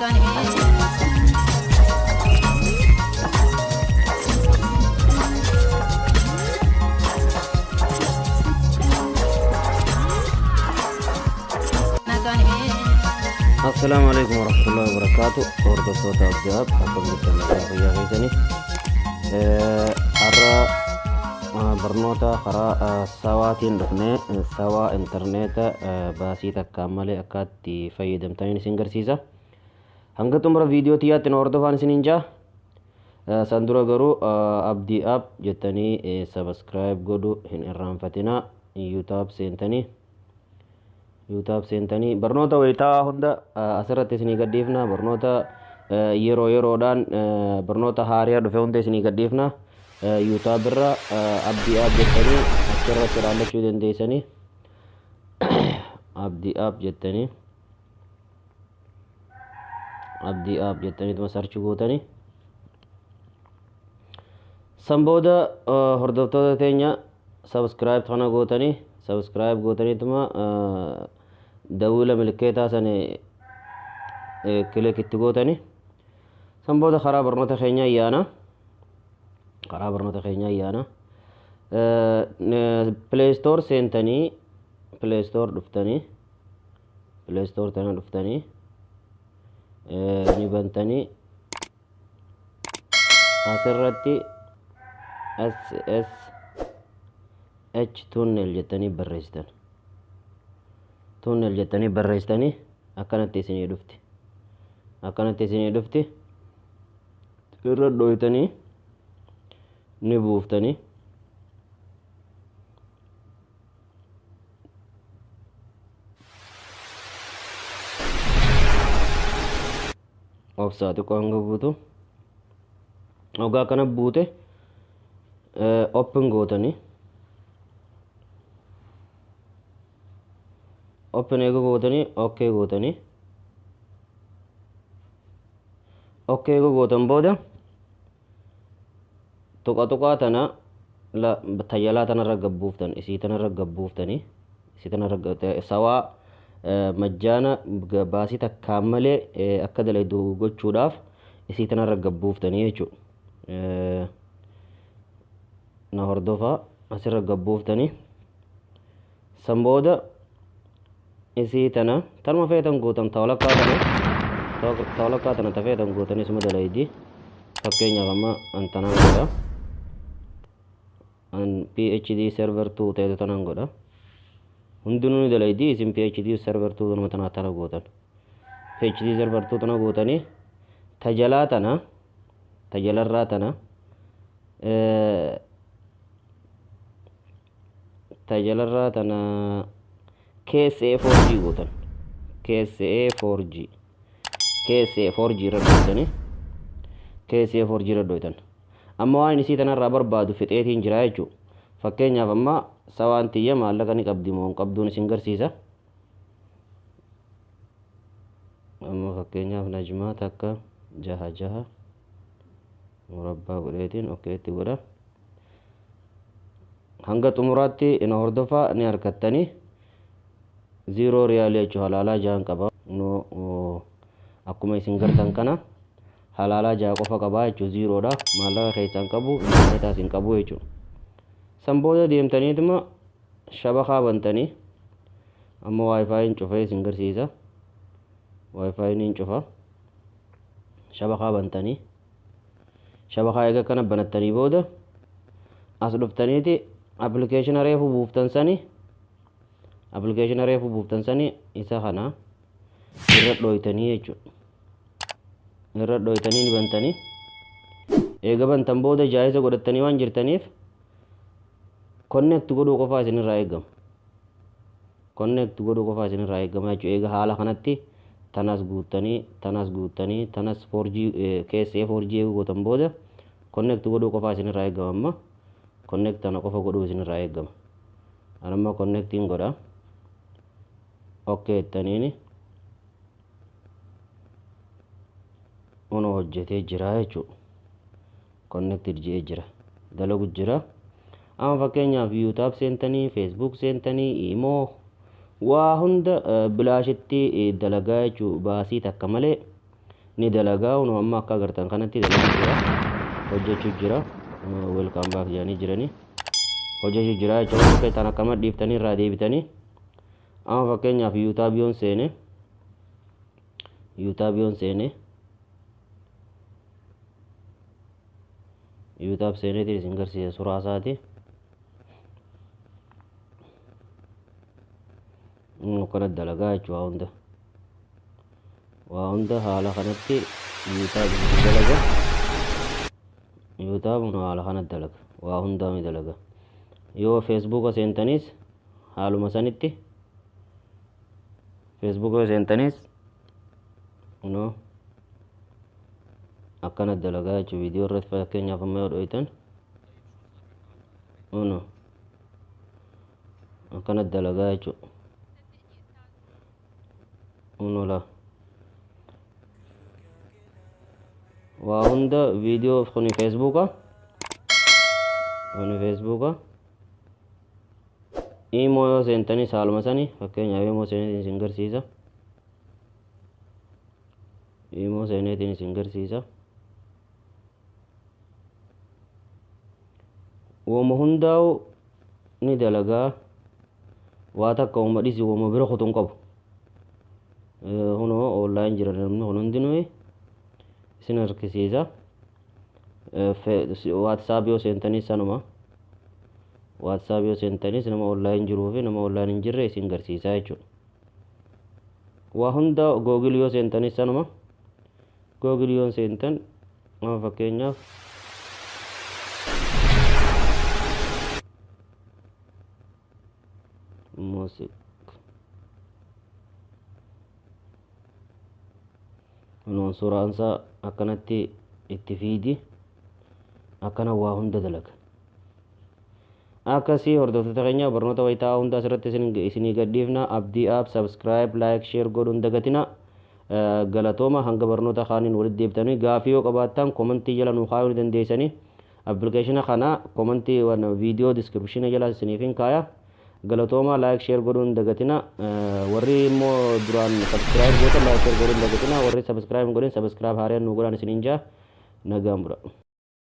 Assalaamu alaikum warahmatullahi wabarakatuh. Hordoftoota Abdi'aab, akkam jirtan? Nagaa fayyaa keessanii? Har'a barnoota karaa sawaatiin dhufnee, sawaa intarneeta baasii takkaan malee akka itti fayyadamtaniin isin garsiisa. Hanga xumura viidiyoo tiyyaatti nu hordofaan isiniin jaa. San dura garuu Abdii App jettanii subscribe godhu hin irraanfatinaa. YouTube seentanii, YouTube seentanii barnoota wayitaa hunda asirratti isinii gadhiifna. Barnoota yeroo yeroodhaan barnoota haariyaa dhufe hunda isinii gadhiifna. YouTube irra Abdii App jettanii achirratti ilaallachuu dandeessanii. Abdii App jettanii, Abdii App jettaniituma search gootanii. San booda, hordoftoota teenya, subscribe kana gootanii, subscribe gootaniituma dawwila milkeetaa sani click itti gootanii. San booda karaa barnoota keenyaa yaana, karaa barnoota keenyaa yaana. Play Store seentanii, Play Store dhuftanii, Play Store tana dhuftanii ni bantanii. Asirratti SSH tunnel jettanii barreessitan. Tunnel jettanii barreessitanii akkanatti isinii dhufti, akkanatti isinii dhufti. Irra dhooytanii ni buuftanii. Obsaa xiqqoo hanga buutu. Ogaa akkana buute open gootanii. Open eega gootanii, okay gootanii. Okay eega gootan booda tuqa tuqaa tana tayyalaa tanarra gabbuuftan, isii tanarra gabbuuftanii, isii tanarra sawaa majjaana baasii takkaan malee akka dalaydu gochuudhaaf isii tanarra gabbuuftanii jechuudha. Na hordofaa, asirra gabbuuftanii. San booda isii tana tanuma feetan gootan, tawalakkaa tana, tawalakkaa tana tafeetan gootanii isuma dalaydi. Fakkeenyaaf amma an tanaan godha. An PhD server 2 ta'etu tanaan godha. Hundinuu ni dalaydi. Isin PhD server 2 tanuma tana tana gootan. PhD server 2 tana gootanii tajalaa tana, tajalarraa tana, tajalarraa tana KSA 4G gootan. KSA 4G, KSA 4G irra dhoytanii, KSA 4G irra dhoytan. Amma waan isii tanarraa barbaadu fixeetiin jira jechuudha. Fakkeenyaaf amma sawaan tiyya maallaqa ni qabdi moo hin qabduun isin garsiisa. Amma fakkeenyaaf najmaa 166 murabbaa godheetiin okay itti godha. Hanga xumuraatti ina hordofaa, ni harkattanii. 0 riyaalii jechuun halaalaa 6n qaba. No, akkuma isin gartan kana halaalaa 6 qofa qabaa jechuun zerodha. Maallaqa keessaan qabu, intarneetaas hin qabu jechuudha. San booda deemtaniituma shabakaa bantanii. Amma WiFiin cufee isin garsiisa. WiFiin hin cufa. Shabakaa bantanii. Shabakaa eega kana banattanii booda as dhuftaniiti appilikeeshina reefu buuftan sani, appilikeeshina reefu buuftan sani isa kana irra dhooytanii jechuudha. Irra dhooytanii ni bantanii. Eega bantan booda jaayisa godhattanii waan jirtaniif connect godhuu qofaa isinirraa eegama. Connect godhuu qofaa isinirraa eegama jechuudha. Eega haala kanatti tanas guuttanii, tanas guuttanii, tanas 4G keessee 4G eeguu gootan booda connect godhuu qofaa isinirraa eegama. Amma connect tana qofa godhuu isinirraa eegama. Amma connectiin godha. Okay jettaniini kunoo hojjetee jira jechuudha. Connected jedhee jira. Dalagu jira. Amma fakkeenyaaf YouTube seentanii, Facebook seentanii, Imo waa hunda bilaashitti dalagaa jechuudha, baasii takka malee. Ni dalagaa. Nu amma akka agartan kanatti dalagaa jira, hojjechuu jira. Welcome back jedhanii jiranii, hojjechuu jira jechuudha. Akka isaan akkama dhiiftanii irraa deebitanii, amma fakkeenyaaf YouTube yoon seene, YouTube yoon seene, YouTube seeneetiin isin garsiisa suuraa isaati. Akkana dalagaa jechuudha. Hunda waa hunda haala kanatti YouTube dalaga. YouTube haala kana dalaga, waa hundaa ni dalaga. Yoo Facebooka seentanis haaluma sanitti, Facebooka seentanis no akkana dalagaa jechuudha. Viidiyoo irratti fakkeenyaaf amma yoo dho'itan, no akkana dalagaa jechuudha. Unola waa hunda viidiyoo kuni Facebooka, kuni Facebooka. Imo yoo seentanis haaluma sani. Fakkeenyaaf Imo seeneetiin isin garsiisa, Imo seeneetiin isin garsiisa. Wama hundaa'u ni dalagaa. Waa takka wama dhisi, wama bira kutuun qabu. Kunoo online jira namni kun hundinuu isin harkisiisa. WhatsApp yoo seentanis sanuma. WhatsApp yoo seentanis nama online jiruu fi nama online hin jirre isin garsiisa jechuudha. Waa hunda Google yoo seentanis sanuma. Google yoo seentan, amma fakkeenyaaf music, kunoon suuraan isaa akkanatti itti fiidi. Akkana waa hunda dalaga. Akkasii hordoftoota keenya, barnoota wayitaa hunda asirratti isinii gadhiifna. Abdii App subscribe, like, share godhuun dagatina. Galatooma. Hanga barnoota kaaniin walitti deebitanii, gaafii yoo qabaattan commentii jala nu kaayuu ni dandeessanii. Appilikeeshina kana commentii viidiyoo description jala isiniif hin kaaya. Galatooma. Like, share godhuun dagatina. Warri immoo duraan subscribe gootan like, share godhuun dagatina. Warri subscribe godhin subscribe haaraan nu godhaan isiniin jaa. Nagaan bula.